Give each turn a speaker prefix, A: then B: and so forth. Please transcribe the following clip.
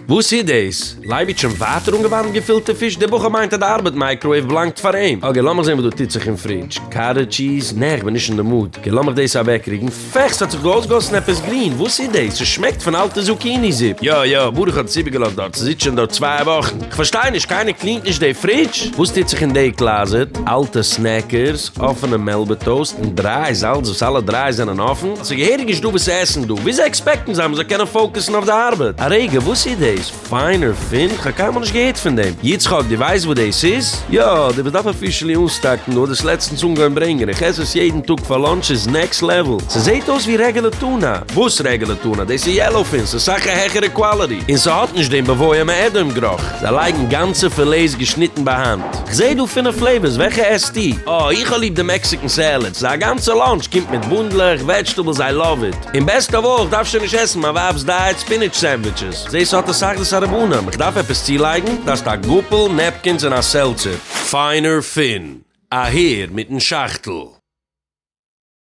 A: וואס איז דאס? לייבי האט שוין ווייטער אנגעווארעמט געפילטע פיש? דער בחור מיינט אז די ארבעט microwave באלאנגט פאר אים. okay לאמיך זען וואס דא טוט זיך אין fridge. Cottage cheese? נע איך בין נישט אין די mood. Okay לאמיך דאס אוועקרוקן. פעך ס'האט זיך דא אויסגעגאסן עפעס גרין. וואס איז דאס? ס'שמעקט פון אלטע zucchini זופ. יא יא ברוך האט עס איבערגעלאזט דארט. ס'זיצט שוין דארט צוויי וואכן. כ'פארשטיי נישט קיינער clean ט נישט די fridge? וואס טוט זיך אין די closet? אלטע Snickers, אפענע Melba toast, און דריי זאלץ וואס אלע דריי זענען אפן? ס'איז געהעריג נישט דא וואס צו עסן דא, וויאזוי expect ן זיי מ'זאל קענען focus ן אויף די ארבעט? א רגע, וואס איז דאס? Finer Fin? כ'האב קיינמאל נישט געהערט פון דעם. יצחק, דו ווייסט וואס דאס איז? יא, דער וואס דארף officially אנ stock ן דא האט דאס לעצטנס אנגעהויבן ברענגען, איך עס עס יעדן טאג פאר lunch, איז next level. ס'זעהט אויס ווי regular tuna. וואס regular tuna? דאס איז yellowfin, ס'איז סאך א העכערע quality, און ס'האט נישט דעם בבואה מאדום גערוך. זיי לייגן גאנצע filets געשניטן ביי האנט. כ'זעה דא פינף flavors, וועלכע עסטו? אה, איך האב ליב די Mexican salad, ס'איז א גאנצע lunch, קומט מיט בונדלעך, vegetables, I love it. און best of all, כ'דארף שוין נישט עסן מיין ווייב'ס diet spinach sandwiches. זעה ס'האט התאחדות הרבנים, כ'דארף עפעס צולייגן? דארפסט א גאפל, napkins און א seltzer. Finer Fin, אהער מיטן שאכטל.